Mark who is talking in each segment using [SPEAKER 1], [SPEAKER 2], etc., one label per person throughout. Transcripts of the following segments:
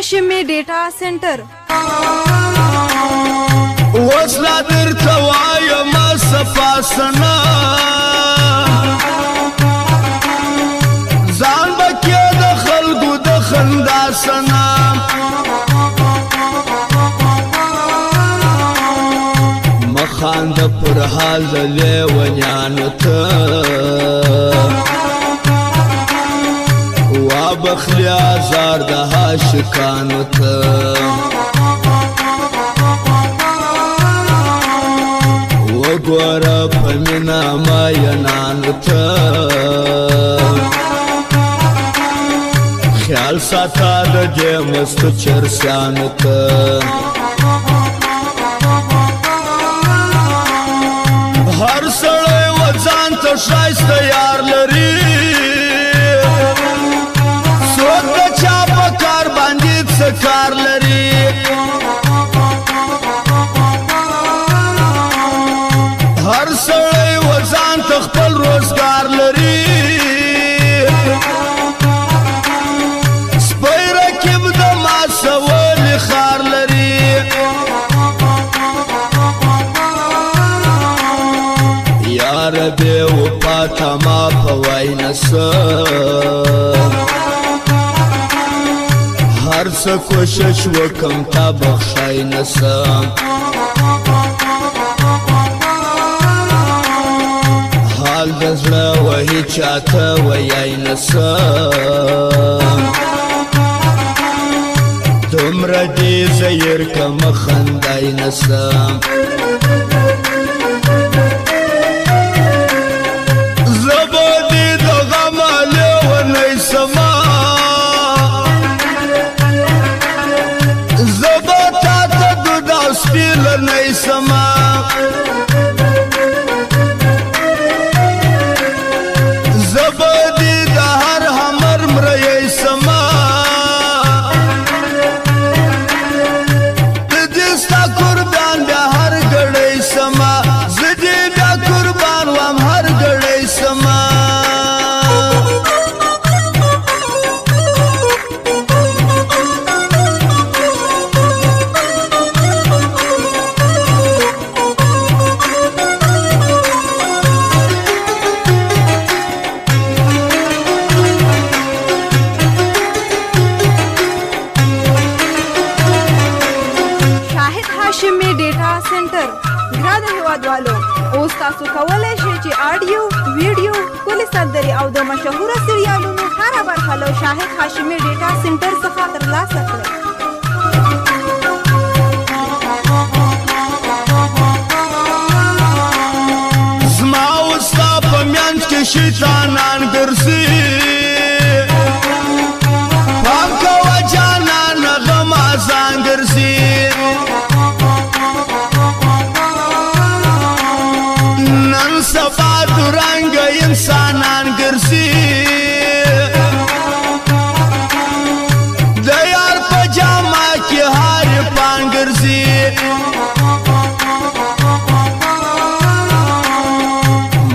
[SPEAKER 1] هاشمي ډیټا سنټر.
[SPEAKER 2] وسلا درته وایم صفا سنا، ځان بکې د خلکو د خندا سنا. مخان د پر حال د لیونیانو ته، وا بخلی آزار د عاشقانو ته. وګوره په مینه مینانو ته، خیال ساته د دې مستو چرسیانو ته. هر سړی و ځان ته ښایسته یار لري، څوک د چا په کار باندې څه کار لري. هر سړی و ځان ته خپل روزګار لري، سپی رقیب د ما سولې ښار لري. یار بې وفا ته ما په وینا څه، هر څه کوشش وکم تا بخښی نه سم. حال د زړه وهي چاته ویای نه سم، دومره دې زیر که خندای نه سم. زه به دې د غمه لیونی سمه، زه به تا ته دود او سپي له نی سمه. زه به دې د هر همر مریی سمه، د دې ستا قربان بیا هر ګړی سمه. زه دې بیا قربان وم هر ګړی سمه.
[SPEAKER 1] شاهد هاشمي ډیټا سنټر. ګرانو هیوادوالو، اوس تاسو کولی شئ چې آډیو، ویډیو، ښکلې سندرې او د مشهوره سریالونو هره برخه له شاهد هاشمي ډیټا سنټر څخه ترلاسه کړئ.
[SPEAKER 2] زما او ستا په منځ کې شیطانان ګرځي، پام کوه جانان غم ازان ګرځي. نن سبا دورنګ انسانان ګرځي، د یار په جامه کې حریفان ګرځي.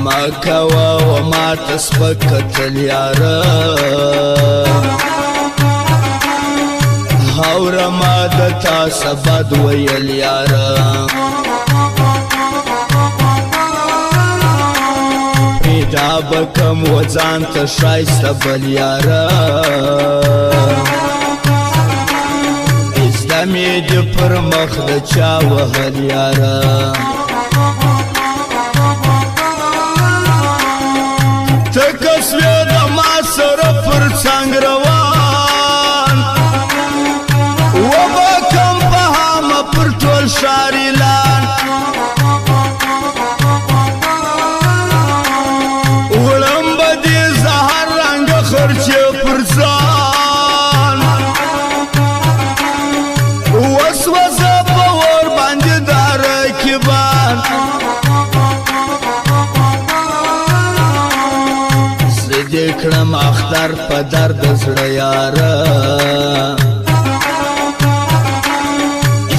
[SPEAKER 2] ما کوه و ما ته سپک کتل یاره، هوره ما د تا څه بد ویل یاره. پیدا به کم و ځان ته ښایسته بل یاره، زده مې دې پر مخ د چا وهل یاره. ته که سوې د ما سره پر څنګ روان، وبه کم په هامه پر ټول ښار اعلان. وړم به دې زهر رنګ خرچې پر ځان، وسوځه په اور باندې دا رقیبان. زه دې کړم اختر په درد زړه یاره،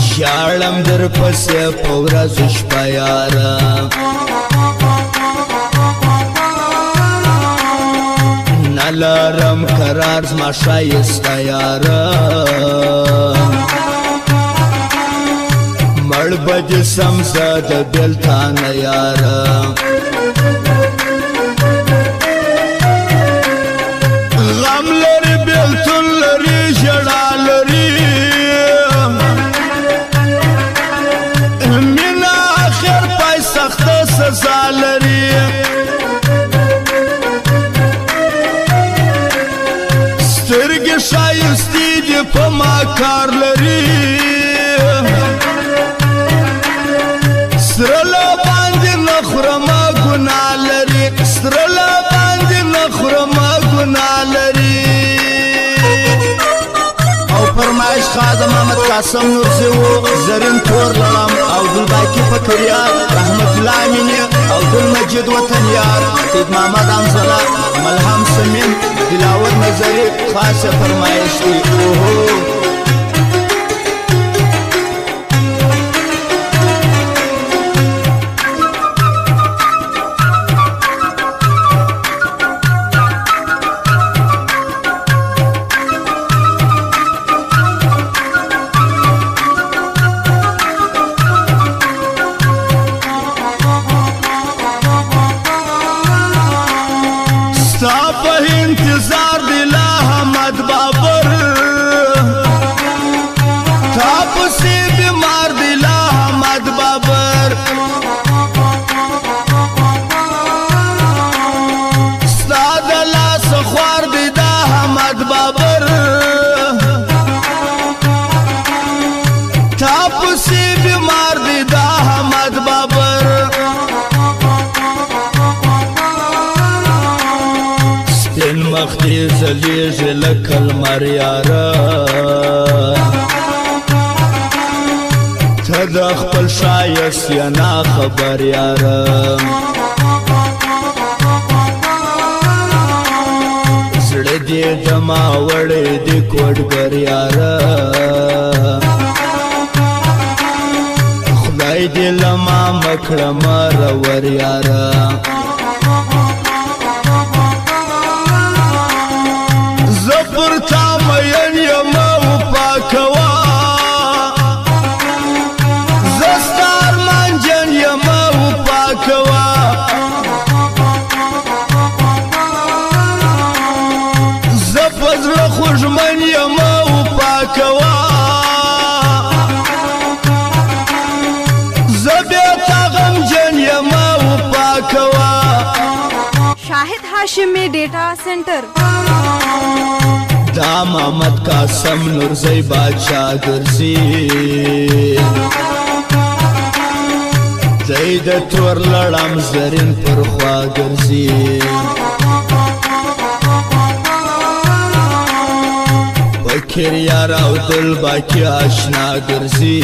[SPEAKER 2] ژاړم در پسې په ورځ شپه یاره. نه نلرم قرار زما ښایسته یاره مړ به دې سم زه د بېلتانه یاره غم لري بېلتون لري ژړا لري مینه اخر پای سخته سزا لري سترګې ښایستې دي په ما کار لري سره له باندې نه خورمه ګناه لري سره له باندې نه خورمه ګناه لري او فرمایش خاص محمد قاسم نورزي وو زرین تور لړم او ګلباکي فکریار رحمت الله امیني او ګل مجید وطن یار سید محمد حمزله ملهم سمین دلاور نظري خاصه فرمایش دی اوهو انتظار دی لا احمد بابر تا پسې بیمار دی لا احمد بابر ستا د لاس خوار دی دا احمد بابر تا پسې بیمار دی دا احمد بابر مخ دې ځلېږي لکه لمر یاره ته د خپل ښایست یې ناخبر یاره زړه دې د ما وړی دی کوډګر یاره خدای دې له ما مه کړه مرور یاره زه پر تا مین یم وپاکوه زه ستا ارمانجن یم وپاکوه زه په زړه خوږمن یم وپاکوه زه بیا تا غمجن یم وپاکوه.
[SPEAKER 1] شاهد هاشمي ډیټا سنټر
[SPEAKER 2] دا محمد قاسم نورزی باچا ګرځي دی د تور لړم زرین پر خوا ګرځي فکر یار او دل باقي آشنا ګرځي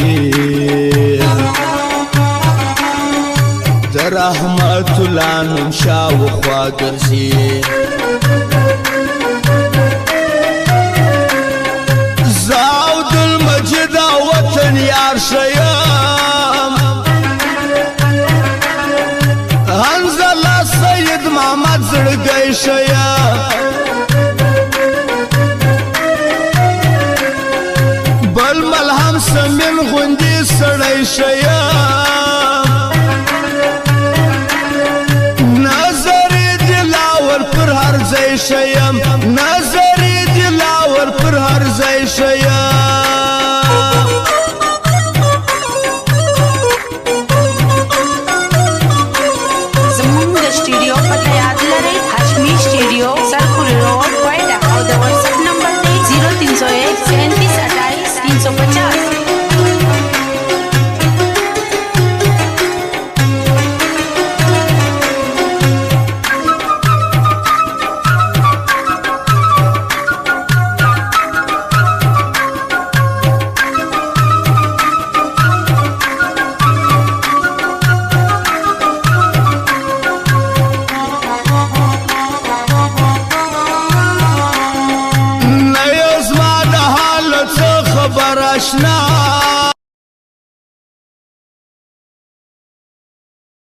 [SPEAKER 2] د رحمت الله نوم شاوخوا ګرځي المجد وطن یار شیم حنظله سید محمد زړګی شیم بل ملهم سمین غوندې سړی شیم